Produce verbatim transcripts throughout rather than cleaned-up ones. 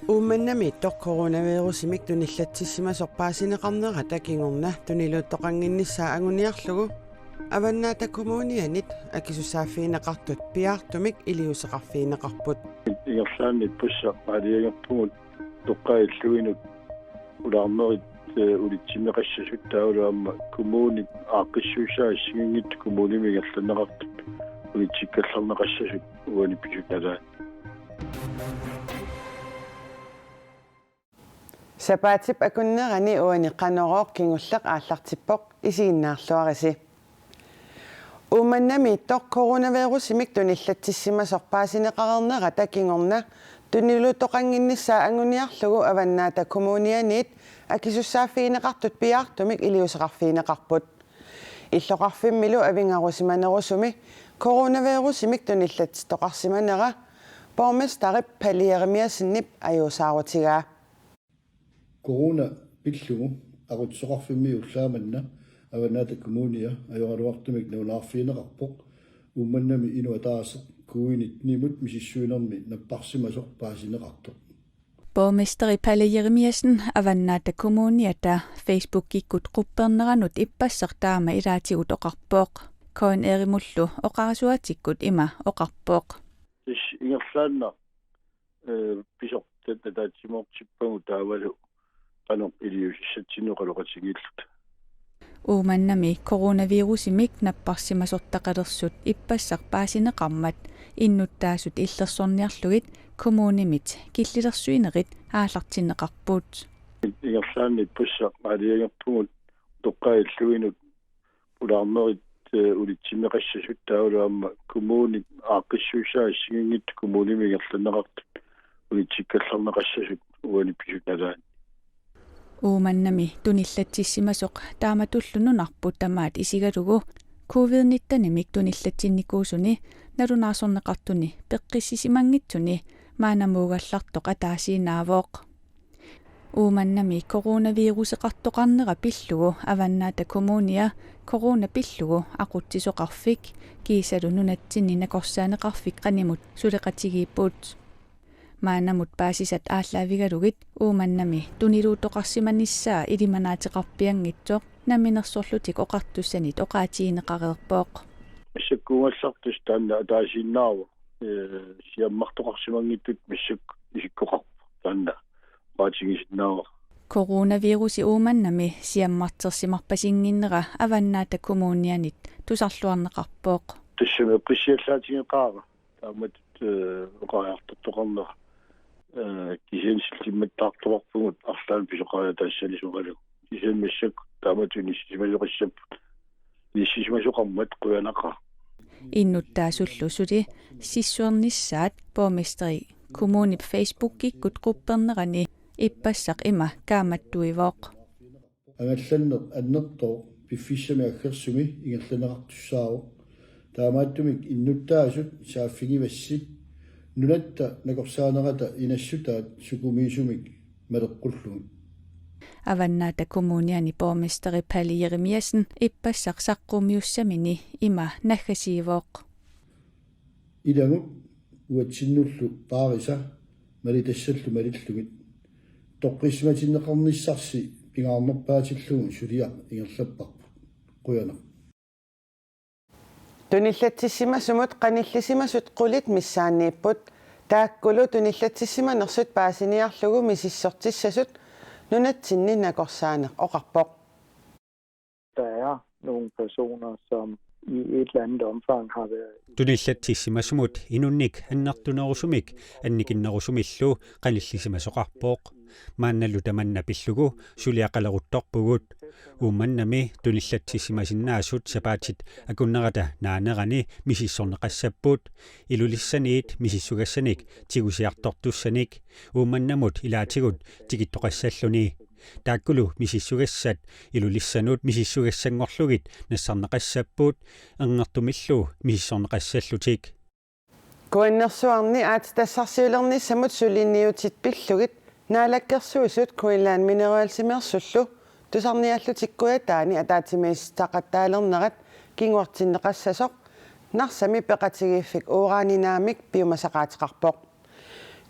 Uummannamiittoq coronavirusimik tunillatsissimasoq paasineqarnerata kingorna tuniluuttoqannginnissaa anguniarlugu Avannaata Kommunianit akisussaaffigineqartut piaartumik iliuuseqarfigineqarput. Ingerlaannaq ippassaq aalajangerpugut toqqaannarluinnarluinnartut pulaarnerit, eh, unitsinneqassasut taavalu aamma kommunip aaqqissuussaa assigiinngitsut kommunimi ingerlanneqartut unitsikkallarneqassasut uani pisut nalaanni. Sapaatip akunnerani uani Qanorooq kingulleq aallartippoq, isiginnaarluarisi. Uummannamiittoq coronavirusimik tunillatsissimasoq paasineqareernerata kingorna tuniluuttoqannginnissaa anguniarlugu Avannaata Kommunianit akisussaaffigineqartut piaartumik iliuuseqarfigineqarput. Illoqarfimmilu avingarusimanerusumi coronavirusimik tunillatsittoqarsimanera borgmesterip Palle Jerimiassenip ajuusaarutigaa. Corona pillugu aqutsisoqarfimmi ullaaq manna Avannaata Kommunia ajoraluartumik nalunaarfigineqarpoq Uummannami inuk ataaseq covid nitten-imut misissuinermi napparsimasoq paasineqartoq. Borgmesteri Palle Jerimiassen Avannaata Kommuniata Facebookikkut qupperneranut ippassaq taama ilaatigut oqarpoq. K N R-imullu oqarasuatikkut ima oqarpoq. Tassa ingerlaannaq, eh, pisoq tat-, ataatsimoortippagut taavalu qanoq iliuusissatsinnut oqaloqatigiilluta. Uummannami coronavirusimik napparsimasortaqalersut ippassaq paasineqarmat innuttaasut illersorniarlugit kommunimit killilersuinerit aallartinneqarput. Ingerlaannaq ippassaq aalajangerpugut toqqaannarluinnarluinnartut pulaarnerit, eh, unitsinneqassasut taavalu aamma kommunip aaqqissuussaa assigiinngitsut kommunimi ingerlanneqartut unitsikkallarneqassasut uani pisut nalaanni. Uummannami tunillatsissimasoq taamatullu nunarput tamaat isigalugu covid nitten-imik tunillatsinnikuusuni nalunaarsorneqartuni peqqissisimanngitsuni maannamuugallartoq ataasiinnaavoq. Uummannami coronaviruseqartoqarnera pillugu Avannaata Kommunia corona pillugu aqutsisoqarfik kiisalu nunatsinni nakorsaaneqarfik qanimut suleqatigiipput. Maannamut paasisat aallaavigalugit Uummannami tuniluuttoqarsimanissaa ilimanaateqarpianngitsoq Namminersorlutik Oqartussanit oqaatigineqareerpoq. Massakkuugallartussat taanna ataasiinnaavoq, eh, siammartoqarsimanngitsut massakkut isikkoqarpoq taanna oqaatigisinnaavara. Coronavirusi Uummannami siammartersimarpasinngikkallara Avannaata Kommunianit tusarluarneqarpoq. Tassami eqqissiallaatigeqaara taamatut, eh, oqariartortoqarnera. Eh, kisianni sillimmattaartoqarpugut arlaannik pisoqariataassanersoralugu. Kisianni massakkut taamatut inissisimasoqassapput. Inissisimasoqarmat qujanaqaaq. Innuttaasullu suli sissuernissaat borgmesteri kommunip Facebookikkut quppernerani ippassaq ima kaammattuivoq. Angallanneq annertooq piffissami aggersumi ingerlanneqartussaavoq. Taamaattumik innuttaasut saaffigivassi nunatta nakorsaanerata inassutaat sukumiisumik maleqqullugit. Avannaata Kommuniani borgmesteri Palle Jerimiassen ippassaq saqqummiussamini ima naggasiivoq. Ilagut uatsinnullu paarisa malitassallu malillugit. Toqqissisimatinneqarnissarsi pingaarnerpaatillugu suliaq ingerlapparput. Qujanaq. Tunillatsissimasumut qanillisimasut qulit missaanniipput. Taakkulu tunillatsissimanersut paasiniarlugu misissortissasut nunatsinni nakorsaaneq oqarpoq. Der er nogle personer, som i et eller andet omfang har været i Tunillatsissimasumut inunnik annertunerusumik annikinnerusumillu qanillisimasoqarpoq. Maannalu tamanna pillugu suliaqaleruttorpugut. Uummannami tunillatsissimasinnaasut sapaatit akunnerata naanerani misissorneqassapput. Ilulissaniit misissugassanik tigusiartortussanik Uummannamut ilaatigut tikittoqassalluni. Taakkulu misissugassat Ilulissanut misissugassanngorlugit nassarneqassapput, erngertumillu misissorneqassallutik. Kuannersuarni aatsitassarsiulernissamut suliniutit pillugit Naalakkersuisut Greenland Mineralsimeersullu tusarniallutik Kujataani ataatsimiititaqattaalernerat kinguartinneqassasoq Narsami peqatigiiffik uraninaamik piumasaqaateqarpoq.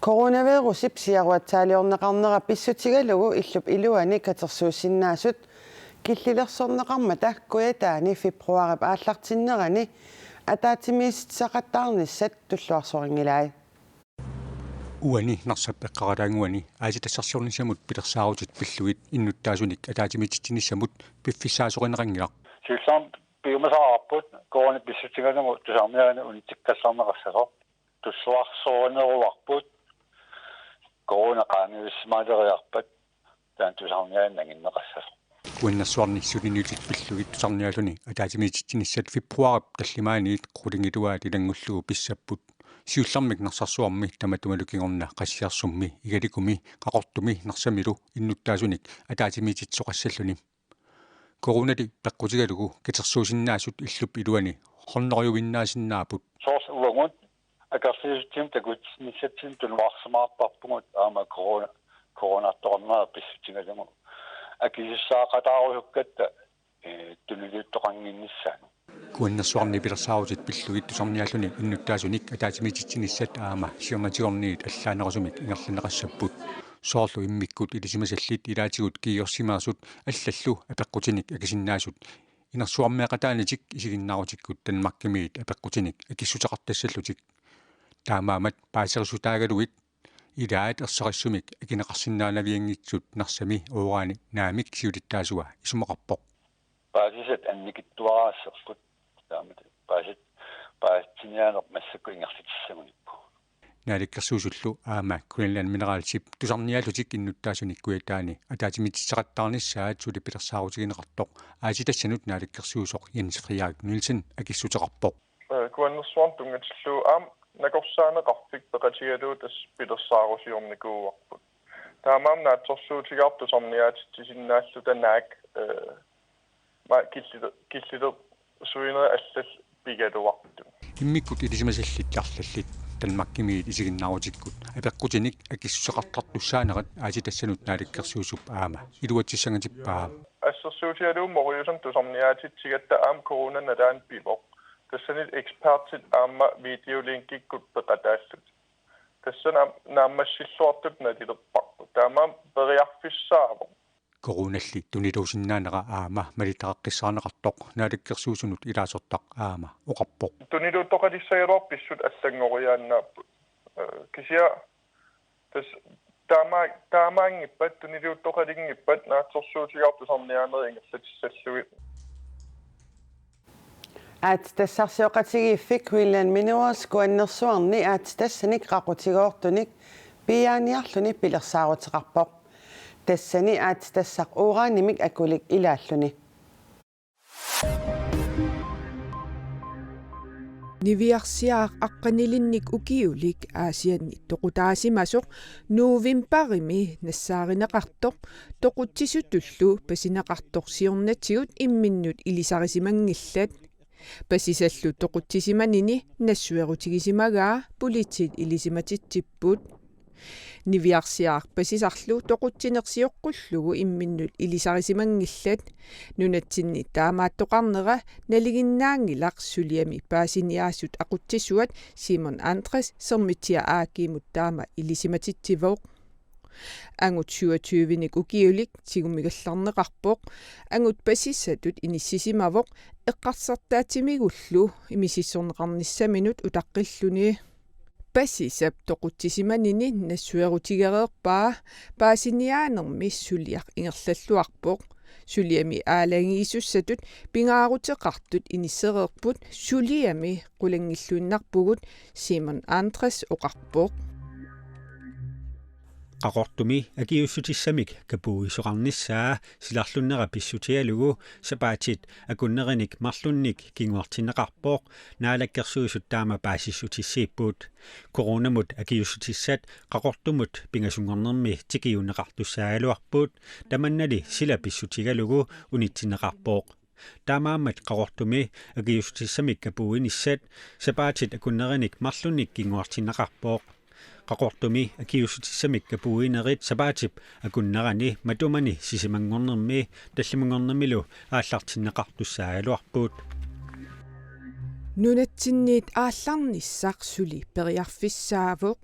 Coronavirusip siaruatsaaliorneqarnera pissutigalugu illup iluani katersuussinnaasut killilersorneqarmata Kujataani februaarip aallartinnerani ataatsimiititaqattaarnissat tulluarsorinngilaat. Uani Narsap eqqaralaannguani aatsitassarsiornissamut pilersaarutit pillugit innuttaasunik ataatsimiititsinissamut piffissaasoqarneqanngilaq. Siullermik piumasaqarput corona pissutigalugu tusarniaaneq unitsikkallarneqassasoq. Tulluarsorineruarput corona qaangivissimaaleriarpat taanna tusarniaaneq nanginneqassasoq. Kuannersuarni suliniutit pillugit tusarniaalluni ataatsimiititsinissat februaarip tallimaaniit qulingiluaat ilanngullugu pissapput. Siullermik Narsarsuarmi tamatumalu kingorna Qassiarsummi, Igalikumi, Qaqortumi Narsamilu innuttaasunik ataatsimiititsisoqassalluni. Coronali peqqutigalugu katersuussinnaasut illup iluani hunnorujussuinnaasinnaapput. Soorlu uagut akerliussutsimik takutissinissatsinnik tunuarsimaarparpugut aamma corona, coronartoqarnera pissutigalugu akisussaaqataarusukkatta, ee, tuniliuttoqannginnissaanut. Kuannersuarni pilersaarutit pillugit tusarniaalluni innuttaasunik ataatsimiititsinissat aamma siornatigorniit allaanerusumik ingerlanneqassapput. Soorlu immikkut ilisimasallit ilaatigut kiiorsimaasut allallu apeqqutinik akisinnaasut inersuarmeeqataanitik isiginnaarutikkut Danmarkimiit apeqqutinik akissuteqartassallutik. Taamaammat paaserisutaagaluit ilaat ersarissumik akineqarsinnaanavianngitsut Narsami uranip naamik siulittaasua isumaqarpoq. Paasisat annikitsuaraassappat taamatut paasisat paasitsiniaaneq massakkut ingerlatissaguniippoq. Naalakkersuisullu aamma Greenland Mineralsip tusarniaallutik innuttaasunik Kujataani ataatsimiititaqattaarnissaat suli pilersaarutigineqartoq aatsitassanut naalakkersuisoq Jens Frederik Nielsen akissuteqarpoq. Ee, Kuannersuarnut tunngatillugu aamma nakorsaaneqarfik peqatigalugu tassa pilersaarusiornikuuarput. Taamaammat naatsorsuutigaarput tusarniaatitsisinnaalluta naak, ee, ma killile-, killilersuinerit allallu pigaluartut. Immikkut ilisimasallit arlallit Danmarkimiit isiginnaarutikkut apeqqutinik akissuteqartartussaanerat aatsitassanut naalakkersuisup aamma iluatsissangatippaa. Assersuutigalugu Moriusami tusarniaatitsigatta aamma coronanalaani pivoq. Tassani ekspertit aamma videolinkikkut peqataallutik. Tassani aamma naammassilluartutut nalilerparput. Taamaammat periarfissaavoq. Coronalli tuniluusinnaanera aamma malittaqaqqissaarneqartoq naalakkersuisunut ilaasortaq aamma oqarpoq. Tuniluuttoqalissagaluarput pissutsit allanngoriaannaapput. Ee, kisianni tassa taama-, taamaanngippat, tuniluuttoqalinngippat naatsorsuutigaarput tusarniaanerit ingerlatissallugit. Aatsitassarsioqatigiiffik Greenland Minerals Kuannersuarni aatsitassanik qaqutigoortunik piiaaniarluni pilersaaruteqarpoq. Tassani aatsitassaq uranimik akulik ilaalluni. Niviarsiaq aqqanilinnik ukiulik Aasianni toqutaasimasoq novembarimi nassaarineqartoq toqutsisutullu pasineqartoq siornatigut imminnut ilisarisimanngillat. Pasisallu toqutsisimanini nassuerutigisimagaa politiit ilisimatitsipput. Niviarsiaq pasisarlu toqutsineq sioqqullugu imminnut ilisarisimanngillat. Nunatsinni taamaattoqarnera nalinginnaanngilaq suliami paasiniaasut aqutsisuat Simon Andres Sermitsiaq A/G-mut taama ilisimatitsivoq. Angut syvogtyvenik ukiulik tigumigallarneqarpoq. Angut pasisatut inissisimavoq eqqarsartaatsimigullu misissorneqarnissaminut utaqqilluni. Pasisap toqutsisimanini nassuerutigereerpaa paasiniaanermi suliaq ingerlalluarpoq. Suliami aalajangiisussatut pingaaruteqartut inissereerput suliami qulanngilluinnarpugut, Simon Andres oqarpoq. Qaqortumi akiuussutissamik kapuuisoqarnissaa silarlunnera pissutigalugu sapaatit akunnerinik marlunnik kinguartinneqarpoq, Naalakkersuisut taama paasissutissiipput. Coronamut akiuussutissat Qaqortumut pingasunngornermi tikiunneqartussaagaluarput, tamannali sila pissutigalugu unitsinneqarpoq. Taamaammat Qaqortumi akiuussutissamik kapuuinissat sapaatit akunnerinik marlunnik kinguartinneqarpoq. Qaqortumi akiuussutissamik kapuuinerit sapaatip akunnerani matumani sisamanngornermi tallimanngornermilu aallartinneqartussaagaluarput. Nunatsinniit aallarnissaq suli periarfissaavoq.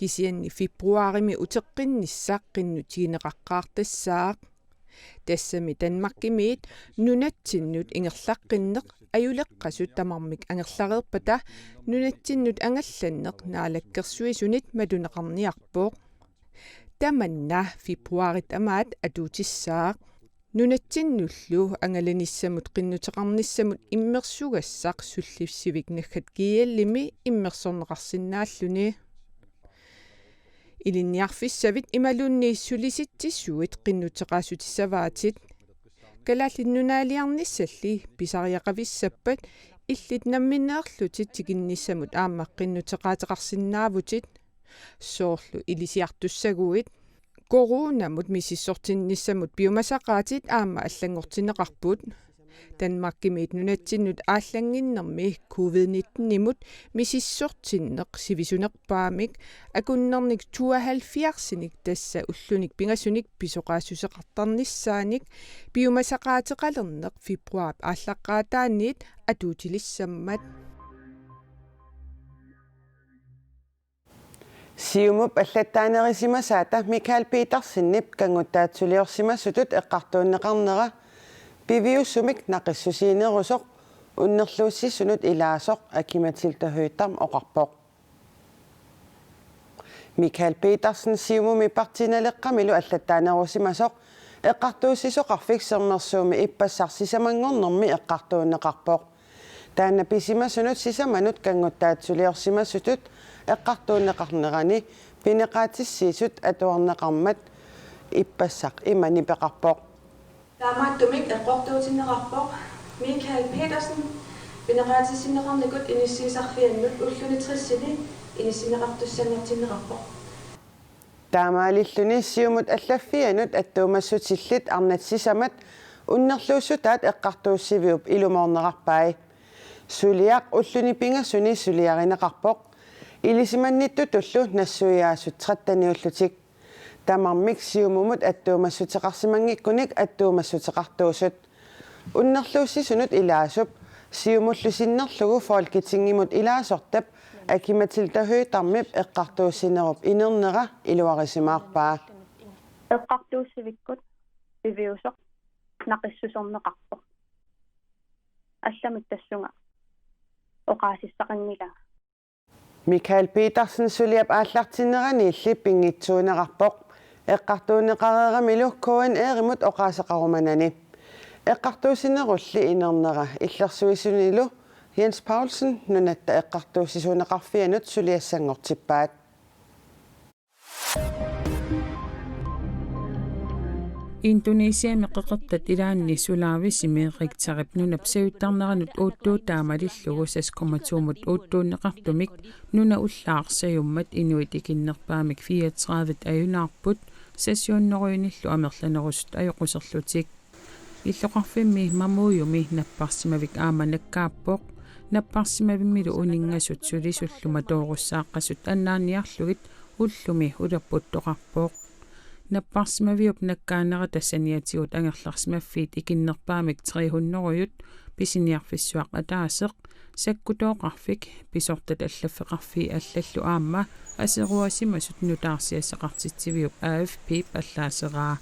kisianni februarimi uteqqinnissaq qinnutigineqaqqaartassaaq. Tassami Danmarkimiit nunatsinnut ingerlaqqinneq ajuleqqasut tamarmik angerlareerpata nunatsinnut angallanneq Naalakkersuisunit matuneqarniarpoq. Tamanna februarip tamaat atuutissaaq. Nunatsinnullu angalanissamut qinnuteqarnissamut immersugassaq sullissivik naggat G L-imi immersorneqarsinnaalluni. Ilinniarfissavit imaluunniit Sulisitsisuit qinnuteqaassutissavaatit. Kalaallit Nunaaliarnissalli pisariaqavissappat illit nammineerlutit tikinnissamut aamma qinnuteqaateqarsinnaavutit, soorlu ilisiartussaguit, coronamut misissortinnissamut piumasaqaatit aamma allanngortinneqarput. Danmarkimiit nunatsinnut aallannginnermi covid nitten-imut misissortinneq sivisunerpaamik akunnernik tooghalvfjerdsinik, tassa ullunik pingasunik pisoqaassuseqartarnissaanik, piumasaqaateqalerneq februarip aallaqqaataaniit atuutilissammat. Siumup allattaanerisimasaata Michael Petersenip kannguttaatsuliorsimasutut eqqartuunneqarnera piviusumik naqissusiinerusoq unnerluussisunut ilaasoq Aki-Matilda Høegh-Dam oqarpoq. Michael Petersen Siumumi Partii Naleqqamilu allattaanerusimasoq Eqqartuussisoqarfik Sermersuumi ippassaq sisamanngornermi eqqartuunneqarpoq. Taanna pisimasunut sisamanut kannguttaatsuliorsimasutut eqqartuunneqarnerani pineqaatissiisut atuarneqarmat ippassaq ima nipeqarpoq: Taamaattumik eqqortuutinneqarpoq Michael Petersen pineqaatissinneqarnikut inissiisarfiannut ulluni tressini inissinneqartussanngortinneqarpoq. Taamaalilluni Siumut allaffianut attuumassutillit arnat sisamat unnerluussutaat eqqartuussiviup ilumoornerarpai. Suliaq ulluni pingasuni suliarineqarpoq, ilisimannittutullu nassuiaasut tretteniullutik. Tamarmik Siumumut attuumassuteqarsimanngikkunik attuumassuteqartuusut. Unnerluussisunut ilaasup Siumullu sinnerlugu Folketingimut ilaasortap Aki-Matilda Høegh-Damip eqqartuussinerup inernera iluarisimaarpaa. Eqqartuussivikkut piviusoq naqissuserneqarpoq. Allamik tassunga oqaasissaqanngilanga. Michael Petersen suliap aallartinneraniilli pinngitsuunerarpoq, eqqartuunneqareeramilu K N R-imut oqaaseqarumanani. Eqqartuussinerulli inernera illersuisunilu Jens Paulsen Nunatta Eqqartuussisuuneqarfianut suliassanngortippaat. Indonesiami qeqertat ilaanni Sulawisimi Richterip nunap sajuttarneranut uuttuut taama malillugu seks komma to-mut uuttuunneqartumik nuna ullaaq sajummat inuit ikinnerpaamik fireogtredive ajunaarput, seks hundrede-nillu amerlanerusut ajoquserlutik. Illoqarfimmi Mamuujumi napparsimavik aamma nakkaappoq. Napparsimavimmilu uninngasut sulisullu matoorussaaqasut annaanniarlugit ullumi ulapputtoqarpoq. Napparsimaviup nakkaanerata saniatigut angerlarsimaffiit ikinnerpaamik tre hundrede-jut pisiniarfissuaq ataaseq, sakkutooqarfik, pisortat allaffeqarfii allallu aamma aseruarsimasut nutaarsiassaqartitsiviup A F P-p allaaseraa.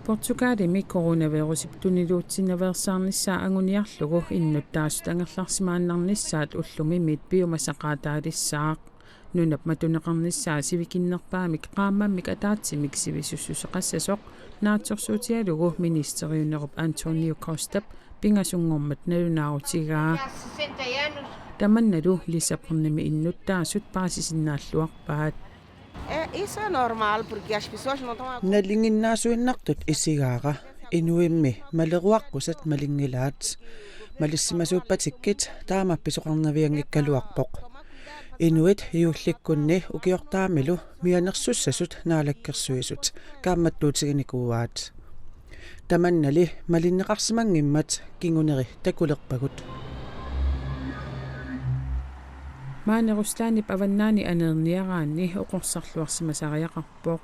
Portugalimi coronavirusip tuniluutsinnaveersaarnissaa anguniarlugu innuttaasut angerlarsimaannarnissaat ullumimit piumasaqaataalissaaq. Nunap matuneqarnissaa sivikinnerpaamik qaammammik ataatsimik sivisussuseqassasoq naatsorsuutigalugu ministeriunnerup Antonio Costap pingasunngormat nalunaarutigaa. Tamannalu Lissabonimi innuttaasut paasisinnaalluarpaat. Eh, eso es normal, porque as pessoas não estão a... Nalinginnaasuinnartut isigaara, inuimmi maleruaqqusat malinngilaat. Malissimasuuppatikkit taama pisoqarnavianngikkaluarpoq. Inuit juullikkunni ukiortaamilu mianersussasut Naalakkersuisut kaammattuutiginikuuaat. Tamannali malinneqarsimanngimmat kinguneri takulerpagut. Maani Ruslandip avannaani aneerniaraanni oqorsarluarsimasariaqarpoq.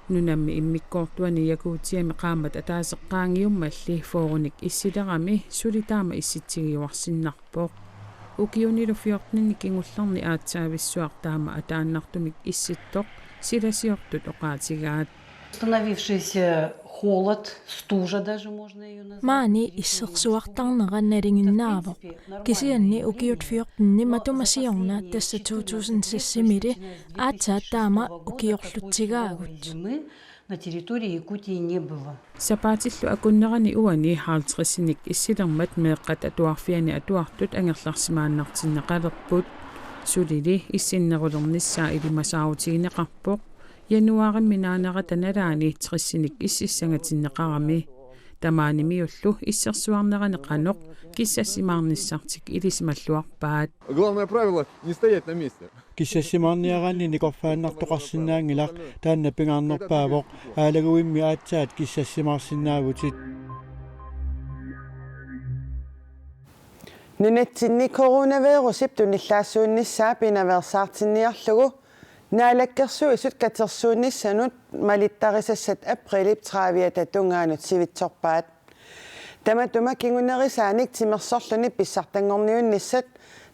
Nunammi immikkoortuani Jakutiami qaammat ataaseq qaangiummalli fyrrenik issilerami suli taama issitsigiuarsinnarpoq. Ukiunilu fjorteninik kingullerni aatsaavissuaq taama ataannartumik issittoq silasiortut oqaatigaat. Установившийся холод, стужа даже можно её назвать. Maani issersuartarnera nalinginnaavoq. Kisianni ukiut fjortenit matuma siorna tassa to tusind seksimiilli aatsaat taama ukiorlutsigaagut. Зимы на территории Якутии не было. Sapaatillu akunnerani uani halvtredsinik issilermat meeqqat atuarfianni atuartut angerlarsimaannartinneqalerput. Sulili issinnerulernissaa ilimasaarutigineqarpoq. Januaarimi naanerata nalaani tredivenik ississangatinneqarami. Tamaanimiullu issersuarnerani qanoq kissassimaarnissartik ilisimalluarpaat. Главное правило — не стоять на месте. Kissassimaarniaraanni nikorfaannartoqarsinnaanngilaq, taanna pingaarnerpaavoq. Aalaguimmi aatsaat kissassimaarsinnaavutit. Nunatsinni coronavirusip tunillaassuunnissaa pinaveersaartinniarlugu Naalakkersuisut katersuunnissanut malittarisassat aprilip trediviata tungaanut sivitsorpaat. Tamatuma kingunerisaanik timersorluni pissartanngorniunnissat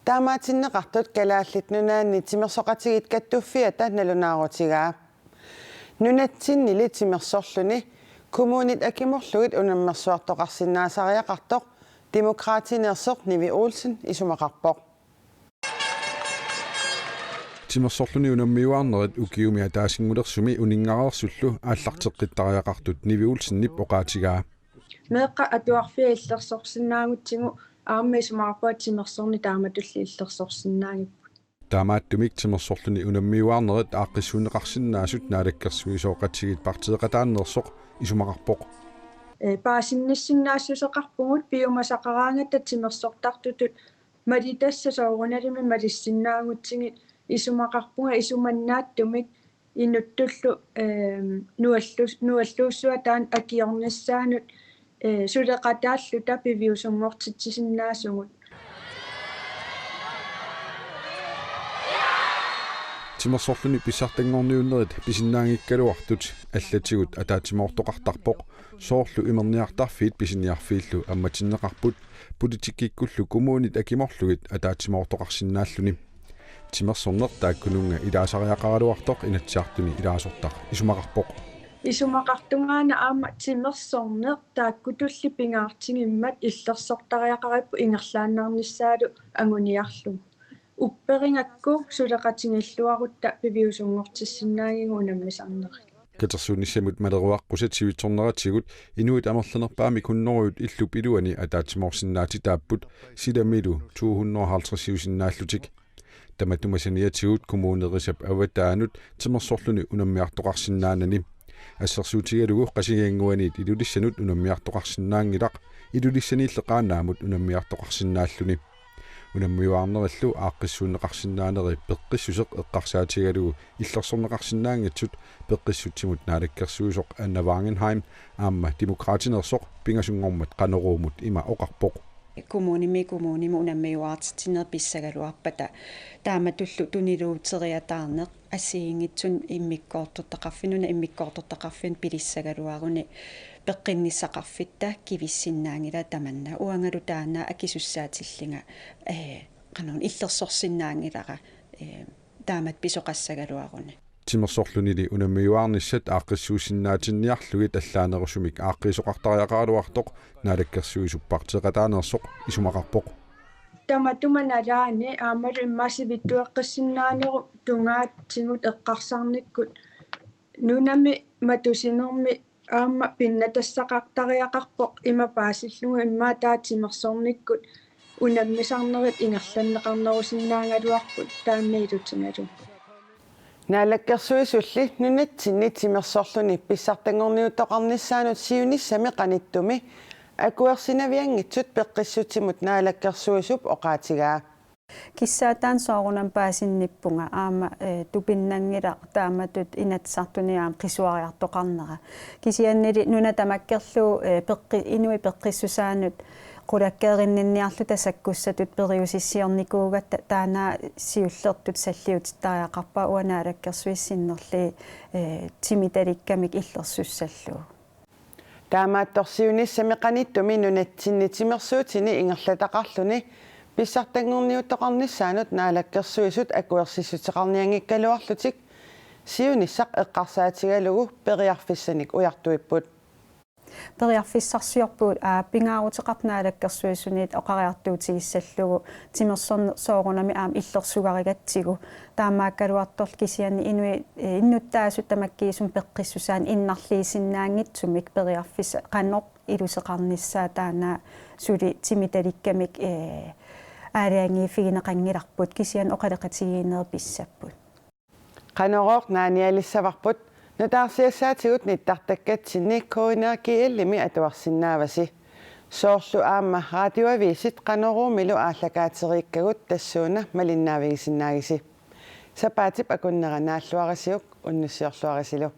taamaatinneqartut Kalaallit Nunaanni Timersoqatigiit Kattuffiata nalunaarutigaa. Nunatsinnili timersorluni kommunit akimorlugit unammersuartoqarsinnaasariaqartoq Demokraatineersoq Nivi Olsen isumaqarpoq. Timersorluni unammiuaarnerit ukiumi ataasinngulersumi uninngareersullu aallarteqqittariaqartut Nivi Olsenip oqaatigaa. Meeqqat atuarfiat illersorsinnaagutsigu aamma isumaqarpunga timersorneq taamatulli illersorsinnaagipput. Taamaattumik timersorluni unammiuaarnerit aaqqissuunneqarsinnaasut naalakkersuisooqatigiit partiiqataanneersoq isumaqarpoq. Ee, paasinnissinnaassuseqarpugut piumasaqaraangata timersortartutut malitassat soorunalimi malissinnaagutsigit isumaqarpunga isumannaattumik inuttullu, eem, nuallu-, nualluussua taanna akiornissaanut, ee, suleqataalluta piviusunngortitsisinnaasugut. Timersorluni pissartanngorniunnerit pisinnaanngikkaluartut allatigut ataatsimoortoqartarpoq, soorlu imerniartarfiit pisiniarfiillu ammatinneqarput, politikkikkullu kommunit akimorlugit ataatsimoortoqarsinnaalluni. Timersorneq taakkununnga ilaasariaqaraluartoq Inatsisartuni ilaasortaq isumaqarpoq. Isumaqartungaana aamma timersorneq taakkutulli pingaartigimmat illersortariaqaripput ingerlaannarnissaalu anguniarlugu. Upperigakku suleqatigiilluarutta piviusunngortissinnaagigut unammisarnerit. Katersuunnissamut maleruaqqusat sivitsorneratigut inuit amerlanerpaamik hunnorujut illup iluani ataatsimoorsinnaatitaapput, silamilu to hundrede og halvtredsiusinnaallutik. Tamatuma saniatigut kommunerisap avataanut timersorluni unammiartoqarsinnaanani. Assersuutigalugu Qasigiannguaniit Ilulissanut unammiartoqarsinnaanngilaq, Ilulissaniilli Qaanaamut unammiartoqarsinnaalluni. Unammiuaarnerillu aaqqissuunneqarsinnaaneri peqqissuseq eqqarsaatigalugu illersorneqarsinnaanngitsut peqqissutsimut naalakkersuisoq Anna Wangenheim aamma Demokraatineersoq pingasunngormat Qanoruumut ima oqarpoq. Kommunimi kommunimi unammiuaartitsinerit pissagaluarpata taamatullu tuniluuteriataarneq assigiinngitsunik immikkoortortaqarfinnut, immikkoortortaqarfinnut pilissagaluaruni peqqinnissaqarfitta kivissinnaanngilara tamanna, uangalu taanna akisussaatillugu, ee, qanoruna illersorsinnaanngilara, ee, taamatut pisoqassagaluaruni. Timersorlunili unammiuaarnissat aaqqissuussinnaatinniarlugit allaanerusumik aaqqiisoqartariaqaraluartoq naalakkersuisup partiiqataaneersoq isumaqarpoq. Tamatuma nalaani aammalu immaqa sivitsueqqissinnaanerup tungaatigut eqqarsarnikkut nunami matusinermi aamma pinnatassaqartariaqarpoq ima paasillugu immaqa taava timersornikkut unammisarnerit ingerlanneqarnerusinnaagaluarput taanna ilutigalugu. Naalakkersuisulli nunatsinni timersorluni pissartanngorniuttoqarnissaanut siunissami qanittumi akuersinavianngitsut peqqissutsimut naalakkersuisup oqaatigaa. Kissaataani soorunami paasinnippunga aamma, ee, tupinnanngilaq taamatut Inatsisartuni aamma qisuariartoqarnera. Kisiannili nuna tamakkerlugu, ee, peqqi-, inuit peqqissusaannut qulakkeerinninniarluta sakkussatut periusissiornikuugatta taanna siullertut salliutittariaqarpara uanga naalakkersuisut sinnerlugit, ee, timitalikkamik illersussallugu. Taamaattorsiunissami qanittumi nunatsinni timersuutini ingerlataqarluni Pissartanngorniuttoqarnissaanut naalakkersuisut akuersissuteqarnianngikkaluarlutik siunissaq eqqarsaatigalugu periarfissanik ujartuipput. Periarfissarsiorpugut, aa, pingaaruteqarpoq naalakkersuisuniit oqariartuutigissallugu timersorneq soorunami aamma illersugarigatsigu. Taamaakkaluartorli kisianni inuit, eh, innuttaasut tamakkiisumik peqqissusaannik innarliisinnaanngitsumik periarfissaq qanoq iluseqarnissaa taanna suli timitalikkamik, eh, aalajangiiffigineqanngilarput kisianni oqaloqatigiinnerit pissapput. Qanorooq naanialissavarput, nutaarsiassaatigut nittartakkatsinni K N R G L-imi atuarsinnaavasi. Soorlu aamma radioavisit Qanoruumilu aallakaateriikkagut tassuuna malinnaavigisinnaagisi. Sapaatip akunnera naalluarisiuk, unnussiorluarisilu.